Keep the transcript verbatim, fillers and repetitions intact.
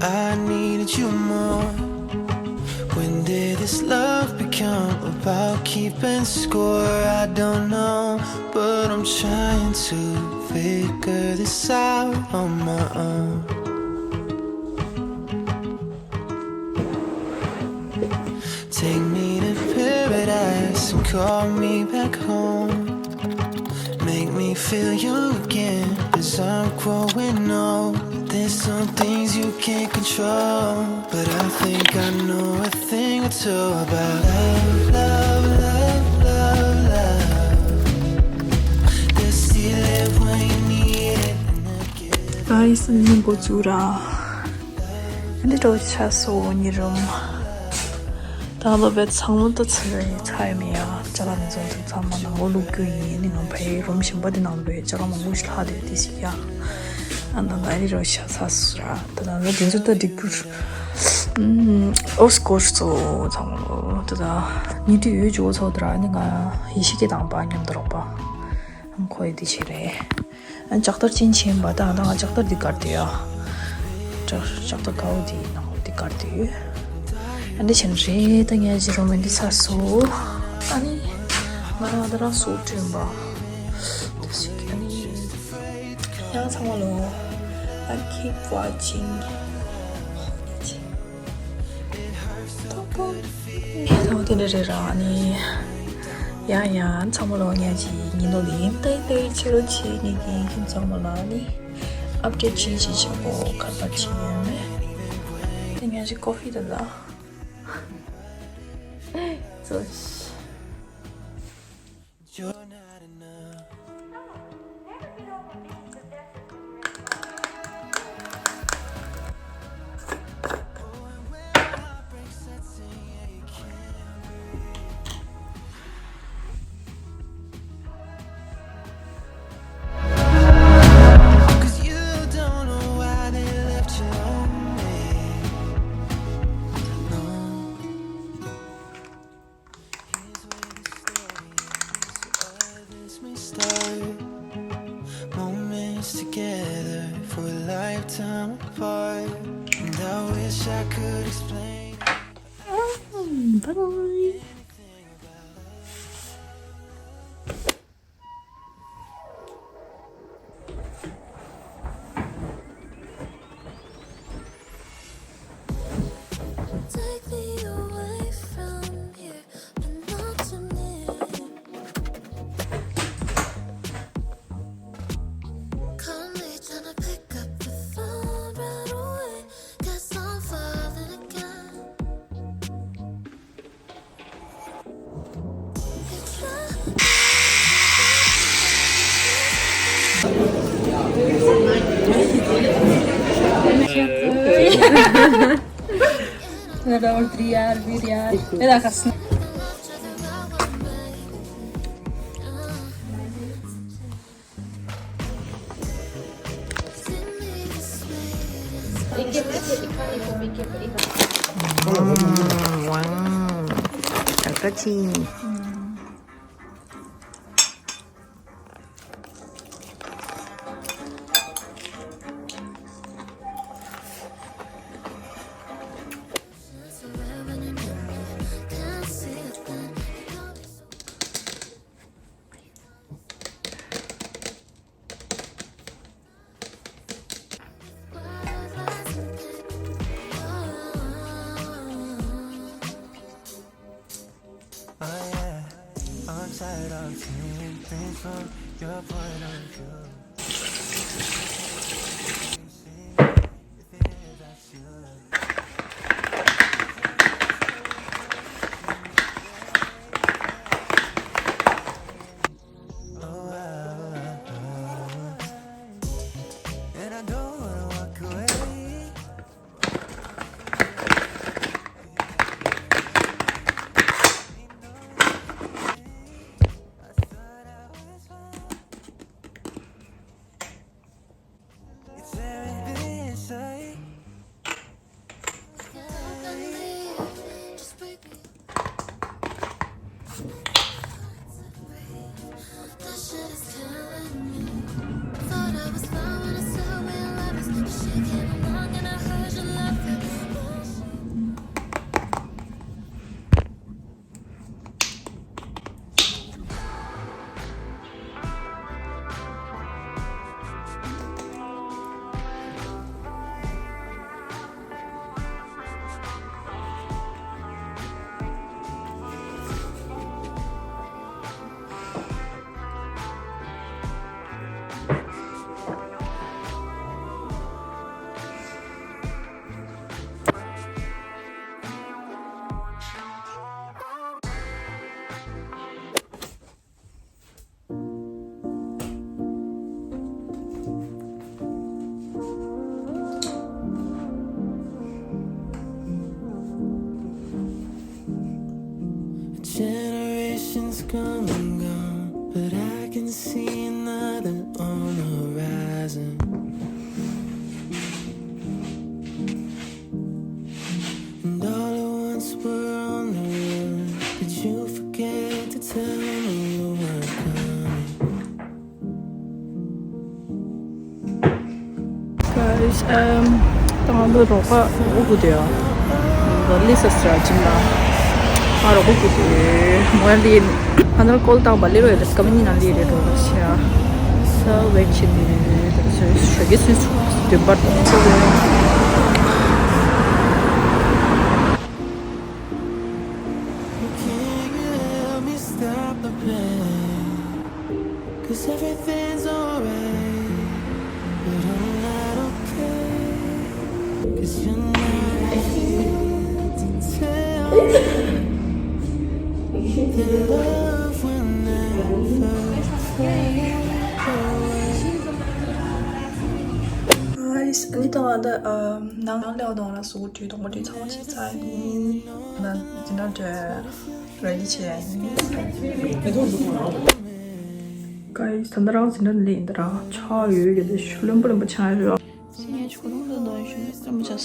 I needed you more. When did this love become about keeping score? I don't know, but I'm trying to figure this out on my own. Take me to paradise and call me back home. Make me feel you again, cause I'm growing old. There's some things you can't control, but I think I know a thing or two about love, love, love, love, love. The ceiling when you need it, and I get Guys, ང་འགོ་བཙུགས་ར། འདི་འདྲ་ཆགས་སོང་ཉི་རུམ། ད་ལོ་བས་ཚང་མ་ད་ཚར་ཡི་ཚར་ཡི་མེད་ཡ། ཅ་ལག་མི་ཚང་ཚང་མ་ནང་ལོགས་བླུག་རྒྱུ་ཡིན། ནི་ང་བའི་རུམ་གཞན་པ་འདི་ནང་ལོགས་ཅ་ལག་མང་པོ་ཞིག་ལྷག་བསྡད་དེ་ཞིག་ཡ། ཨ་ན་ལ་རི་རོ་ཤ་ཚ་སུ་ར། ད་ད་ལོ་དེ་ཚོ་ད་འགྲིག་རྒྱུ། ཨོ་སྐོར་ཚོ་ཚང་མ་ལོ་ད་ད་ཉི་དུ་ཡོད་ཇོ་ཚོ་ད་ར། ནི་ང་ཡེ་ཤི་ཀེ་དང་པ་མཉམ་དུ་རོགས་པ། ཁོ་ཡི་འདི་བྱེད་རེད། ཨ་ལྕགས་ཐར་ཅན་ཆེན་པ་དང་ད་ང་ལྕགས་ཐར་འདི་དཀར་དུ་ཡ། ལྕགས་ཐར་དཀར་པོ་འདི་ནང་འདི་དཀར་དུ་ཡོད། ཨ་འདི་བྱེད་རེད། ད་ངས་ཇི་རོ་མེན་འདི་ཚ་སོ། ཨ་ནི་ང་རང་ད་རང་སོ་བྲོན་པ། ད་ཞིག་ཨ་ནི་ཡང་ཚང་མ་ལོ། I keep watching. ཐོག་པོ། ཐོག་དེ་འདྲ་རེད་ར་ནི། ཡ་ཡ་ཚང་མ་ལོ་ཉ་ཅི་ཉིན་ལོ་ལིན་ཏེ་ཏེ་ཆེ་རོ་ཆེ་ནི་གི་ཁྱིམ་ཚང་མ་ལ་ནི་ཨབ་ཌེཊ་ཆེན་ཞིག་བྱེད་གོ་ཁ་པར་ཆེ་ཡོད་མེད། དེ་ཉ་ཅི་ཀོ་ཕི་ད་ད། ཙོ། Moments together for a lifetime apart. And I wish I could explain. Bye. Take me away from here, but not too near. Call me, tryna pick up the phone right away. Guess I'm falling again. Since come and gone, but I can see another on the horizon. And all at once we're on the run. Did you forget to tell me you weren't coming? Guys, um, ད་ང་ཚོ་རོགས་པ་རོགས་པ་དགོས་འདུག་ཡ། ལི་སི་སི་ར་ཇིམ་ལ་ང་རོགས་པ་དགོས་འདུག་མོ་ཡ་ལི་ང་ཚོར་ཀོལ་བཏང་བ་ལི་རོ་ཡ་ད་སྐར་མ་གཉིས་ནང་ལི་རེད་འགྲོ་བ་ཤ་ས་ཝེད་ཆེ་ནི་ད་ཚོད་ཞོ་གི་ཚོད་ཚོད་དུ་འབར་དང་ཚོད་Can you help me stop the pain? 'Cause everything's alright, but I'm not okay. 'Cause you're not here to tell me that love will never fade away. Guys, ཨ་ནི་ད་ང་ད་ནང་ནང་ལེའོ་དང་ལ་སུ་དུས་དང་པོ་དུས་ཚང་མ་ཆེ་ཚ་ཡིན། ན་འཛིན་གྲྭ་འདྲ་རེ་ལི་ཆེ་ཡིན། Guys, ད་ལྟ་རང་འཛིན་གྲྭ་ལས་ཡིན་ད་ར་ཆ་ཡོད་ཡོད་དེ་ཤུ་ལོན་པོ་ལོན་པོ་ཆ་ཡོད། སེམས་ཉིད་ཆུ་ཀླུང་དུ་འདོན་ཞིང་རིན་པོ་ཆེ།